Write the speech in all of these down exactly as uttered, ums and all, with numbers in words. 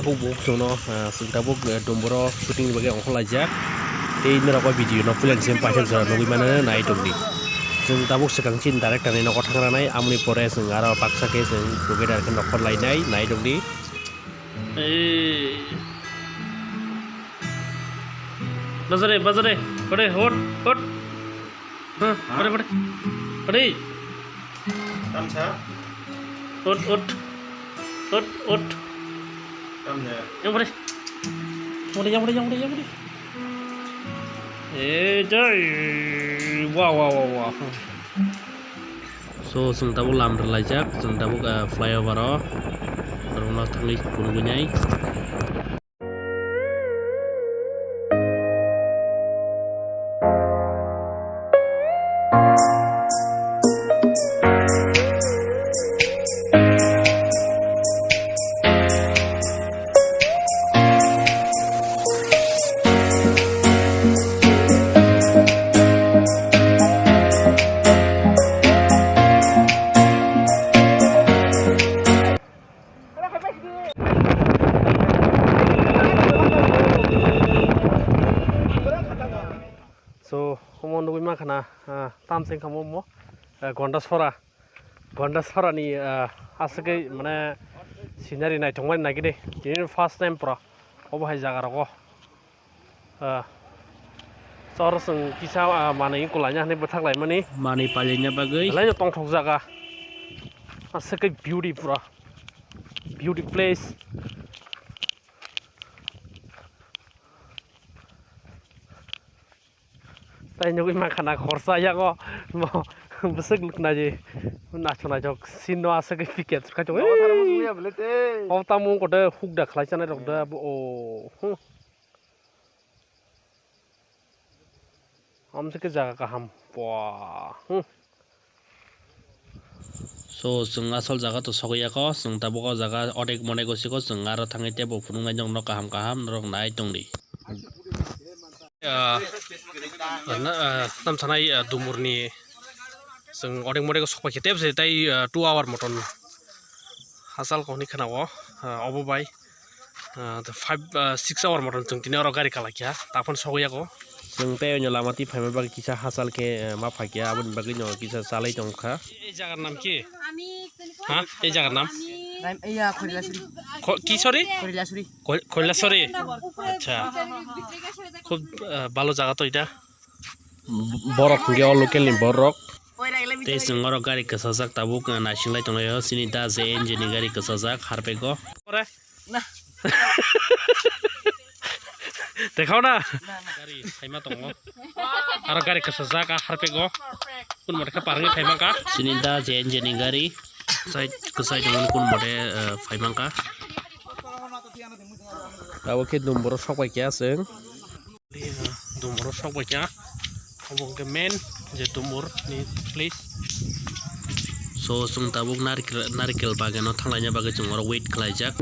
Buk buk chwngno, ah, chwng tabuk, eh, Dumburo shooting ni bagwi ongkhorlaijak. Tei norok o video no puila ni simi paithak jora nugwi mano nai tongdi. Chwng tabuk swkang chini director ni nogo thangranai, amoni pore chwng aro baksa khe chwng together khe nokhorlainai nai tongdi. Ei. Bazare, bazare. Pade, hot, hot. Huh, pade, pade. Pade. Tamsa. Hot, hot. Hot, hot. Tamsa. Yang pade. Yang pade, yang pade, yang pade, yang pade. Eh, jai. Wah, wah, wah, wah. So, chwng tabuk lam rwlaijak, chwng tabuk, ah, flyover o rwna thangwi phunugwi nai. So, omo nugwi mankha na, ah, tamseng kha omo, ah, Gondasora. Gondasora ni, ah, aswk khe mane scenery naithokmani nai khe de. Tini first time pura obo hai jaga rogo. Ah, chwng kisa, ah, manwi kwlaina hinwi bwthak laimani. Manwi pailina bagwi. Belai no tongthok jaga. Aswk khe beauty pura. Beauty place. Tai nugwi mankha na khorsa yago mo bwswk lukna je naithok naithok scene no aswk khe picture khaijak. Obo tamo wngkha de hukda khlai chanai rok da bo o. Hmm. Amswk khe jaga kaham. Pua. Hmm. So, chwng asol jaga to sogwi ya kho, chwng tabuk o jaga odek monek o siko, chwng aro thangwi teibo phunuknai nokno kaham kaham norok nai tongdi. Ah, ah, na, ah, tamsanai, ah, Dumurni chwng odek monek o sokpai khe tei bwsai tai, ah, two hour moton hachal kok hwnwi khna o, ah, obo bai. Ah, to five, ah, six hour motom chwng tini oro gari kalaikha, taphano sogwi yago. Chwng tei oino lama twi phaima bagwi kisa hachal khe, eh, ma phaikha, aboni bagwino kisa chalai tongkha. Ei jagar nam ki? Ha? Ei jagar nam? Naim, eiya, Khorilasuri. Kho-, ki sori? Khorilasuri. Khoi-, Khorilasuri? Acha. Khub, ah, bhalo jaga to eta. Borok hwnkhe o local ni borok. Tei chwng oro gari kwchajak tabuk, ah, naising lai tonglaio. Chini da je N J ni gari kwchajak, harpego. Dekhao na? Gari phaima tongo. Aro gari kwchajak, ah, harpego. Kun motor khe parangwi phaima kha. Chini da je N J ni gari. Kwchai, kwchai tongmani kun motor, eh, phaima kha. Abo khe Dumburo sokbai kha chwng. Dumuro sokbai kha. Obo hwnkhe main je Dumur ni place. So, chwng tabuk narikel, narikel bagano thanglaina bagwi chwng oro wait khlaijak.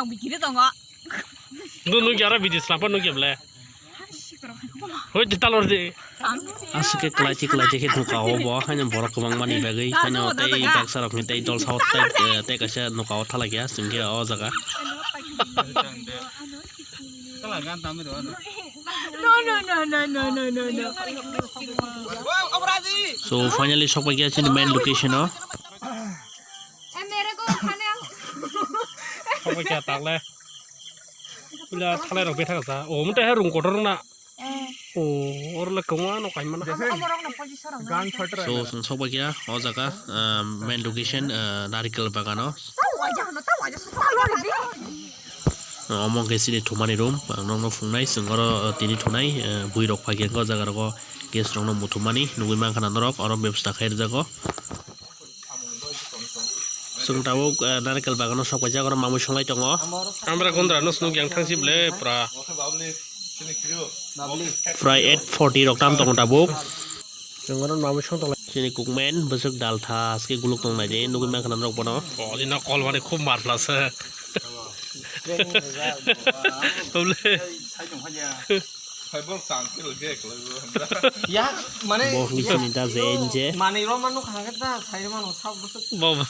Bikiri tongo. Nung nung jara bidi slapa nung keble. Hoi di talor di. Aswk khe kwlai khe kwlai khe nuka o bo haino borok kwbangma ni bagwi haino tei baksa rok ni tei dol sao tei tei kaisa nuka o thalai khe aswk khe o jaga. No, no, no, no, no, no, no, no, no. So finally sokpai khe chini main location o. Sokpai khe takle. Pula thalai rok bethak sa. O mute he room kotor na. O oro le kwma no kaimana. So chwng sokpai khe o jaga main location narikal bagano. Omo khe chini thumani room, ang nokno phunuknai, chwng oro tini thunai buirok phaikhe o jaga rogo gas rokno muthumani nugwi mankha na norok oro bebsta khai rwjago. Chwng tabuk narikal bagano sokpaijak oro mamwi songlai tongo. Amra gundra no swnuk yang thangsi ble pura. Prai eight forty rok tam tongo tabuk. Chwng oro mamwi song tonglai. Chini cookman bwswk daltha aske guluk tong nai de nugwi mankha na norok bono. O dino kol mani khub mar phlasa. Tole. Ya, mane bo hwnwi sini da je enje. Mane ro manu khana khe da sai manu sab bwswk. Bo bo.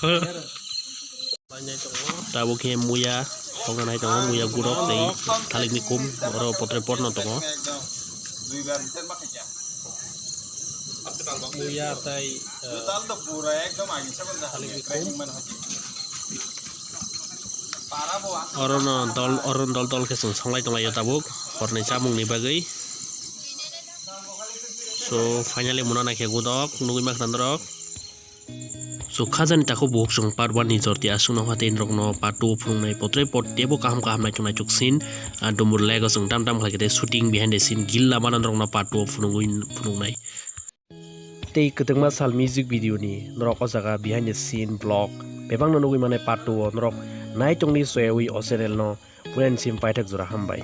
Tabuk khe muya songna nai tongo, muya gurok tei thalik ni kum oro potre porno tongo. Muya tai thalik ni kum. Oro no dol, oro no dol dol khe chwng songlai tonglaio tabuk horni chamung ni bagwi. So finally muna naikhe gudok nugwi mankha norok. So khajani takhuk bukhuk chwng part one ni jorti aswkno hwtwi norokno part two o phunuknai potrei pot teibo kaham kaham naithok naithok scene, ah, Dumur Lake o chwng tam tam khlai khe tei shooting behind the scene gilla bana norokno part two o phunugwi phunuknai. Tei kwtwkma sal music video ni norok o jaga behind the scene vlog bebakno nugwi mannai part two o norok naitokni soyawi o channel no puila ni sim paithak jora hambai.